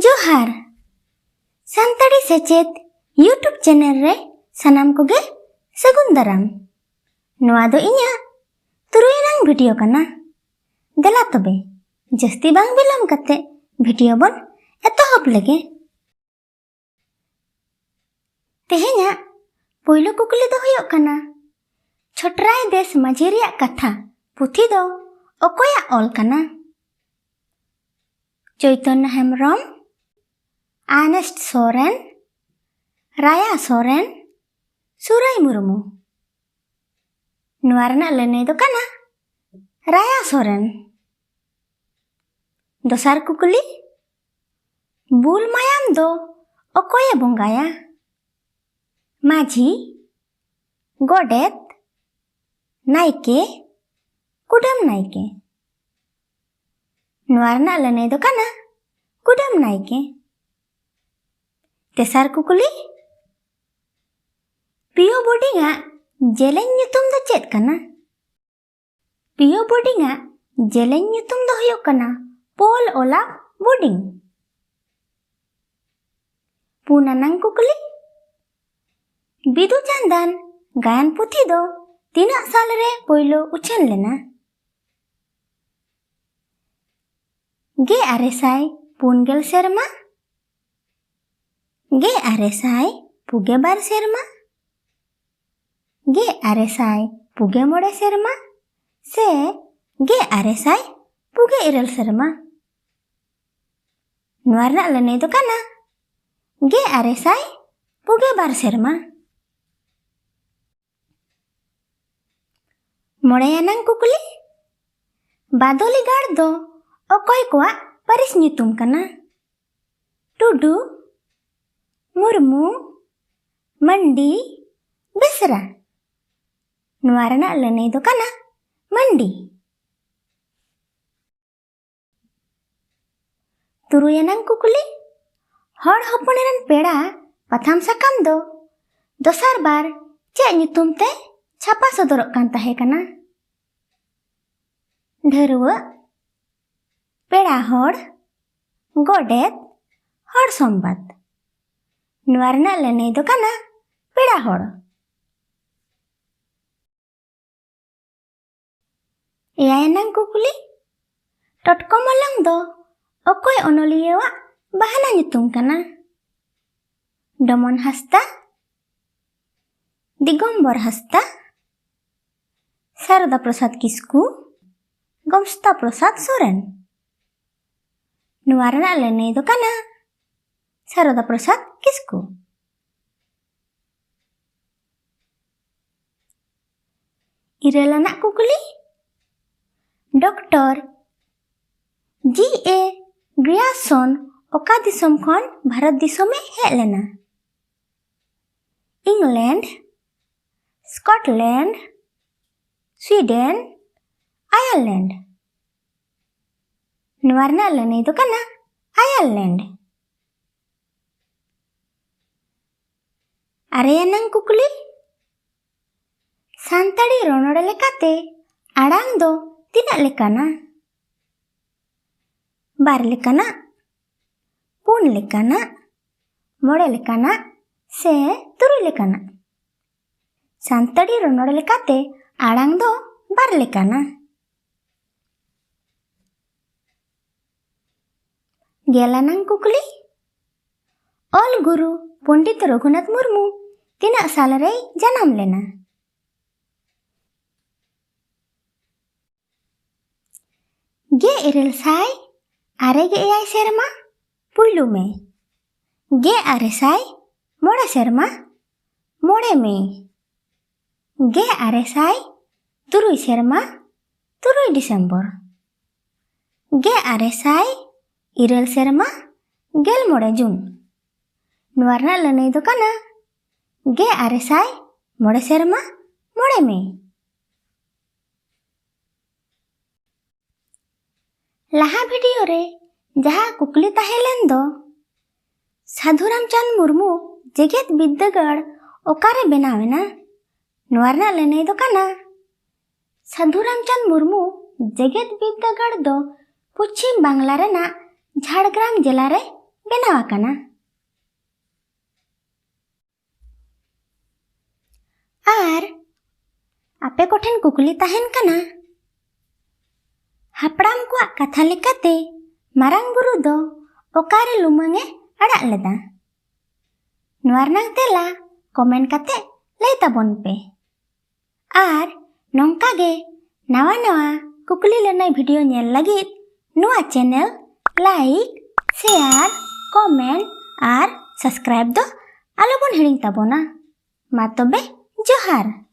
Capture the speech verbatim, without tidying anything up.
ᱡᱚᱦᱟᱨ᱾ ᱥᱟᱱᱛᱟᱲᱤ ᱥᱮᱪᱮᱫ YouTube channel ᱨᱮ ᱥᱟᱱᱟᱢ ᱠᱚᱜᱮ ᱥᱟᱹᱜᱩᱱ ᱫᱟᱨᱟᱢ᱾ ᱱᱚᱣᱟ ᱫᱚ ᱤᱧᱟᱹᱜ ᱛᱩᱨᱩᱭ ᱟᱱᱟᱝ ᱵᱷᱤᱰᱤᱭᱳ ᱠᱟᱱᱟ᱾ ᱫᱮᱞᱟ ᱛᱚᱵᱮ, ᱡᱟᱹᱥᱛᱤ ᱵᱟᱝ ᱵᱤᱞᱚᱢ ᱠᱟᱛᱮ ᱵᱷᱤᱰᱤᱭᱳ ᱵᱚᱱ ᱮᱛᱚᱦᱚᱵ ᱞᱮᱜᱮ᱾ ᱛᱮᱦᱮᱧᱟᱜ ᱯᱳᱭᱞᱳ ᱠᱩᱠᱞᱤ ᱫᱚ ᱦᱩᱭᱩᱜ ᱠᱟᱱᱟ, ᱪᱷᱚᱴᱨᱟᱭ ᱫᱮᱥ ᱢᱟᱹᱡᱷᱤ ᱨᱮᱭᱟᱜ ᱠᱟᱛᱷᱟ ᱯᱩᱛᱷᱤ ᱫᱚ ᱚᱠᱚᱭᱟᱜ ᱚᱞ ᱠᱟᱱᱟ? ᱪᱳᱭᱛᱚᱱᱱᱚ ᱦᱮᱢᱵᱨᱚᱢ, ᱟᱨᱱᱮᱥᱴ ᱥᱚᱨᱮᱱ, ᱨᱟᱭᱟ ᱥᱚᱨᱮᱱ, ᱥᱩᱨᱟᱹᱭ ᱢᱩᱨᱢᱩ᱾ ᱱᱚᱣᱟ ᱨᱮᱱᱟᱜ ᱞᱟᱹᱱᱟᱹᱭ ᱫᱚ ᱠᱟᱱᱟ ᱨᱟᱭᱟ ᱥᱚᱨᱮᱱ᱾ ᱫᱚᱥᱟᱨ ᱠᱩᱠᱞᱤ, ᱵᱩᱞ ᱢᱟᱭᱟᱢ ᱫᱚ ᱚᱠᱚᱭᱮ ᱵᱚᱸᱜᱟᱭᱟ? ᱢᱟᱹᱡᱷᱤ, ᱜᱚᱰᱮᱛ, ᱱᱟᱭᱠᱮ, ᱠᱩᱰᱟᱹᱢ ᱱᱟᱭᱠᱮ᱾ ᱱᱚᱣᱟ ᱨᱮᱱᱟᱜ ᱞᱟᱹᱱᱟᱹᱭ ᱫᱚ ᱠᱟᱱᱟ ᱠᱩᱰᱟᱹᱢ ᱱᱟᱭᱠᱮ᱾ ᱛᱮᱥᱟᱨ ᱠᱩᱠᱞᱤ, ᱯᱤᱭᱳ ᱵᱳᱰᱤᱝ ᱟᱜ ᱡᱮᱞᱮᱧ ᱧᱩᱛᱩᱢ ᱫᱚ ᱪᱮᱫ ᱠᱟᱱᱟ? ᱯᱤᱭᱳ ᱵᱳᱰᱤᱝ ᱟᱜ ᱡᱮᱞᱮᱧ ᱧᱩᱛᱩᱢ ᱫᱚ ᱦᱩᱭᱩᱜ ᱠᱟᱱᱟ ᱯᱳᱞ ᱳᱞᱟᱯ ᱵᱳᱰᱤᱝ᱾ ᱯᱩᱱ ᱟᱱᱟᱝ ᱠᱩᱠᱞᱤ, ᱵᱤᱫᱩ ᱪᱟᱸᱫᱟᱱ ᱜᱟᱭᱟᱱ ᱯᱩᱛᱷᱤ ᱫᱚ ᱛᱤᱱᱟᱹᱜ ᱥᱟᱞ ᱨᱮ ᱯᱳᱭᱞᱳ ᱩᱪᱷᱟᱹᱱ ᱞᱮᱱᱟ? ᱜᱮ ᱟᱨᱮ ᱥᱟᱭ ᱯᱩᱱ ᱜᱮᱞ ᱥᱮᱨᱢᱟ, ᱜᱮ ᱟᱨᱮ ᱥᱟᱭ ᱯᱩᱜᱮ ᱵᱟᱨ ᱥᱮᱨᱢᱟ, ᱜᱮ ᱟᱨᱮ ᱥᱟᱭ ᱯᱩᱜᱮ ᱢᱚᱬᱮ ᱥᱮᱨᱢᱟ, ᱥᱮ ᱜᱮ ᱟᱨᱮ ᱥᱟᱭ ᱯᱩᱜᱮ ᱤᱨᱟᱹᱞ ᱥᱮᱨᱢᱟ? ᱱᱚᱣᱟ ᱨᱮᱱᱟᱜ ᱞᱟᱹᱱᱟᱹᱭ ᱫᱚ ᱠᱟᱱᱟ ᱜᱮ ᱟᱨᱮ ᱥᱟᱭ ᱯᱩᱜᱮ ᱵᱟᱨ ᱥᱮᱨᱢᱟ᱾ ᱢᱚᱬᱮ ᱟᱱᱟᱝ ᱠᱩᱠᱞᱤ, ᱵᱟᱫᱚᱞᱤ ᱜᱟᱲ ᱫᱚ ᱚᱠᱚᱭ ᱠᱚᱣᱟᱜ ᱯᱟᱹᱨᱤᱥ ᱧᱩᱛᱩᱢ ᱠᱟᱱᱟ? ᱴᱩᱰᱩ, ᱢᱩᱨᱢᱩ, ᱢᱟᱱᱰᱤ, ᱵᱮᱥᱨᱟ᱾ ᱱᱚᱣᱟ ᱨᱮᱱᱟᱜ ᱞᱟᱹᱱᱟᱹᱭ ᱫᱚ ᱠᱟᱱᱟ ᱢᱟᱱᱰᱤ᱾ ᱛᱩᱨᱩᱭ ᱟᱱᱟᱝ ᱠᱩᱠᱞᱤ, ᱦᱚᱲ ᱦᱚᱯᱚᱱ ᱨᱮᱱ ᱯᱮᱲᱟ ᱯᱟᱛᱷᱟᱢ ᱥᱟᱠᱟᱢ ᱫᱚ ᱫᱚᱥᱟᱨ ᱵᱟᱨ ᱪᱮᱫ ᱧᱩᱛᱩᱢ ᱛᱮ ᱪᱷᱟᱯᱟ ᱥᱚᱫᱚᱨᱚᱜ ᱠᱟᱱ ᱛᱟᱦᱮᱸ ᱠᱟᱱᱟ? ᱰᱷᱟᱹᱨᱣᱟᱹᱜ, ᱯᱮᱲᱟ ᱦᱚᱲ, ᱜᱚᱰᱮᱛ, ᱦᱚᱲ ᱥᱚᱢᱵᱟᱫ᱾ ᱱᱚᱣᱟ ᱨᱮᱱᱟᱜ ᱞᱟᱹᱱᱟᱹᱭ ᱫᱚ ᱠᱟᱱᱟ ᱯᱮᱲᱟ ᱦᱚᱲ᱾ ᱮᱭᱟᱭ ᱟᱱᱟᱝ ᱠᱩᱠᱞᱤ, ᱴᱚᱴᱠᱚ ᱢᱚᱞᱚᱝ ᱫᱚ ᱚᱠᱚᱭ ᱚᱱᱚᱞᱤᱭᱟᱹᱣᱟᱜ ᱵᱟᱦᱱᱟ ᱧᱩᱛᱩᱢ ᱠᱟᱱᱟ? ᱰᱚᱢᱚᱱ ᱦᱟᱸᱥᱫᱟ, ᱫᱤᱜᱚᱢᱵᱚᱨ ᱦᱟᱸᱥᱫᱟ, ᱥᱟᱨᱚᱫᱟ ᱯᱨᱚᱥᱟᱫᱽ ᱠᱤᱥᱠᱩ, ᱜᱚᱢᱥᱛᱟ ᱯᱨᱚᱥᱟᱫᱽ ᱥᱚᱨᱮᱱ᱾ ᱱᱚᱣᱟ ᱨᱮᱱᱟᱜ ᱞᱟᱹᱱᱟᱹᱭ ᱫᱚ ᱠᱟᱱᱟ ᱥᱟᱨᱚᱫᱟ ᱯᱨᱚᱥᱟᱫᱽ ᱠᱤᱥᱠᱩ᱾ ᱤᱨᱟᱹᱞ ᱟᱱᱟᱜ ᱠᱩᱠᱞᱤ, ᱰᱚᱠᱴᱚᱨ ᱡᱤ ᱮ ᱜᱨᱤᱭᱟᱨᱥᱚᱱ ᱚᱠᱟ ᱫᱤᱥᱚᱢ ᱠᱷᱚᱱ ᱵᱷᱟᱨᱚᱛ ᱫᱤᱥᱚᱢᱮ ᱦᱮᱡ ᱞᱮᱱᱟ? England, Scotland, Sweden, Ireland. ᱱᱚᱣᱟ ᱨᱮᱱᱟᱜ ᱞᱟᱹᱱᱟᱹᱭ ᱫᱚ ᱠᱟᱱᱟ ᱟᱭᱟᱨᱞᱮᱱᱰ᱾ ᱟᱨᱮ ᱟᱱᱟᱝ ᱠᱩᱠᱞᱤ, ᱥᱟᱱᱛᱟᱲᱤ ᱨᱚᱱᱚᱲ ᱞᱮᱠᱟᱛᱮ ᱟᱲᱟᱝ ᱫᱚ ᱛᱤᱱᱟᱹᱜ ᱞᱮᱠᱟᱱᱟ? ᱵᱟᱨ ᱞᱮᱠᱟᱱᱟᱜ, ᱯᱩᱱ ᱞᱮᱠᱟᱱᱟᱜ, ᱢᱚᱬᱮ ᱞᱮᱠᱟᱱᱟᱜ ᱥᱮ ᱛᱩᱨᱩᱭ ᱞᱮᱠᱟᱱᱟᱜ? ᱥᱟᱱᱛᱟᱲᱤ ᱨᱚᱱᱚᱲ ᱞᱮᱠᱟᱛᱮ ᱟᱲᱟᱝ ᱫᱚ ᱵᱟᱨ ᱞᱮᱠᱟᱱᱟ᱾ ᱜᱮᱞ ᱟᱱᱟᱝ ᱠᱩᱠᱞᱤ, ᱚᱞ ᱜᱩᱨᱩ ᱯᱚᱱᱰᱤᱛ ᱨᱚᱜᱷᱩᱱᱟᱛᱷ ᱢᱩᱨᱢᱩ ᱛᱤᱱᱟᱹᱜ ᱥᱟᱞ ᱨᱮᱭ ᱡᱟᱱᱟᱢ ᱞᱮᱱᱟ? ᱜᱮᱞ ᱤᱨᱟᱹᱞ ᱥᱟᱭ ᱟᱨᱮ ᱜᱮᱞ ᱮᱭᱟᱭ ᱥᱮᱨᱢᱟ, ᱯᱩᱭᱞᱩ ᱢᱮ᱾ ᱜᱮᱞ ᱟᱨᱮ ᱥᱟᱭ ᱢᱚᱬᱮ ᱥᱮᱨᱢᱟ, ᱢᱚᱬᱮ ᱢᱮ᱾ ᱜᱮᱞ ᱟᱨᱮ ᱥᱟᱭ ᱛᱩᱨᱩᱭ ᱥᱮᱨᱢᱟ, ᱛᱩᱨᱩᱭ ᱰᱤᱥᱮᱢᱵᱚᱨ᱾ ᱜᱮᱞ ᱟᱨᱮ ᱥᱟᱭ ᱤᱨᱟᱹᱞ ᱥᱮᱨᱢᱟ, ᱜᱮᱞ ᱢᱚᱬᱮ ᱡᱩᱱ᱾ ᱱᱚᱣᱟ ᱨᱮᱱᱟᱜ ᱞᱟᱹᱱᱟᱹᱭ ᱫᱚ ᱠᱟᱱᱟ ᱜᱮᱞ ᱟᱨᱮ ᱥᱟᱭ ᱢᱚᱬᱮ ᱥᱮᱨᱢᱟ, ᱢᱚᱬᱮ ᱢᱮ᱾ ᱞᱟᱦᱟ ᱵᱷᱤᱰᱤᱭᱳ ᱨᱮ ᱡᱟᱦᱟᱸ ᱠᱩᱠᱞᱤ ᱛᱟᱦᱮᱸ ᱞᱮᱱ ᱫᱚ, ᱥᱟᱹᱫᱷᱩ ᱨᱟᱢᱪᱟᱸᱫᱽ ᱢᱩᱨᱢᱩ ᱡᱮᱜᱮᱛ ᱵᱤᱨᱫᱟᱹᱜᱟᱲ ᱚᱠᱟᱨᱮ ᱵᱮᱱᱟᱣ ᱮᱱᱟ? ᱱᱚᱣᱟ ᱨᱮᱱᱟᱜ ᱞᱟᱹᱱᱟᱹᱭ ᱫᱚ ᱠᱟᱱᱟ, ᱥᱟᱹᱫᱷᱩ ᱨᱟᱢᱪᱟᱸᱫᱽ ᱢᱩᱨᱢᱩ ᱡᱮᱜᱮᱛ ᱵᱤᱨᱫᱟᱹᱜᱟᱲ ᱫᱚ ᱯᱚᱪᱷᱤᱢ ᱵᱟᱝᱞᱟ ᱨᱮᱱᱟᱜ ᱡᱷᱟᱲᱜᱨᱟᱢ ᱡᱮᱞᱟ ᱨᱮ ᱵᱮᱱᱟᱣ ᱟᱠᱟᱱᱟ᱾ ᱟᱨ ᱟᱯᱮ ᱠᱚᱴᱷᱮᱱ ᱠᱩᱠᱞᱤ ᱛᱟᱦᱮᱱ ᱠᱟᱱᱟ, ᱦᱟᱯᱲᱟᱢ ᱠᱚᱣᱟᱜ ᱠᱟᱛᱷᱟ ᱞᱮᱠᱟᱛᱮ ᱢᱟᱨᱟᱝ ᱵᱩᱨᱩ ᱫᱚ ᱚᱠᱟᱨᱮ ᱞᱩᱢᱟᱹᱝ ᱮ ᱟᱲᱟᱜ ᱞᱮᱫᱟ? ᱱᱚᱣᱟ ᱨᱮᱱᱟᱜ ᱛᱮᱞᱟ comment ᱠᱟᱛᱮ ᱞᱟᱹᱭ ᱛᱟᱵᱚᱱ ᱯᱮ᱾ ᱟᱨ ᱱᱚᱝᱠᱟ ᱜᱮ ᱱᱟᱣᱟ ᱱᱟᱣᱟ ᱠᱩᱠᱞᱤ ᱞᱟᱹᱱᱟᱹᱭ video ᱧᱮᱞ ᱞᱟᱹᱜᱤᱫ ᱱᱚᱣᱟ channel like, share, comment ᱟᱨ subscribe ᱫᱚ ᱟᱞᱚᱵᱚᱱ ᱦᱤᱲᱤᱧ ᱛᱟᱵᱚᱱᱟ᱾ ᱢᱟ ᱛᱚᱵᱮ, ᱡᱚᱦᱟᱨ᱾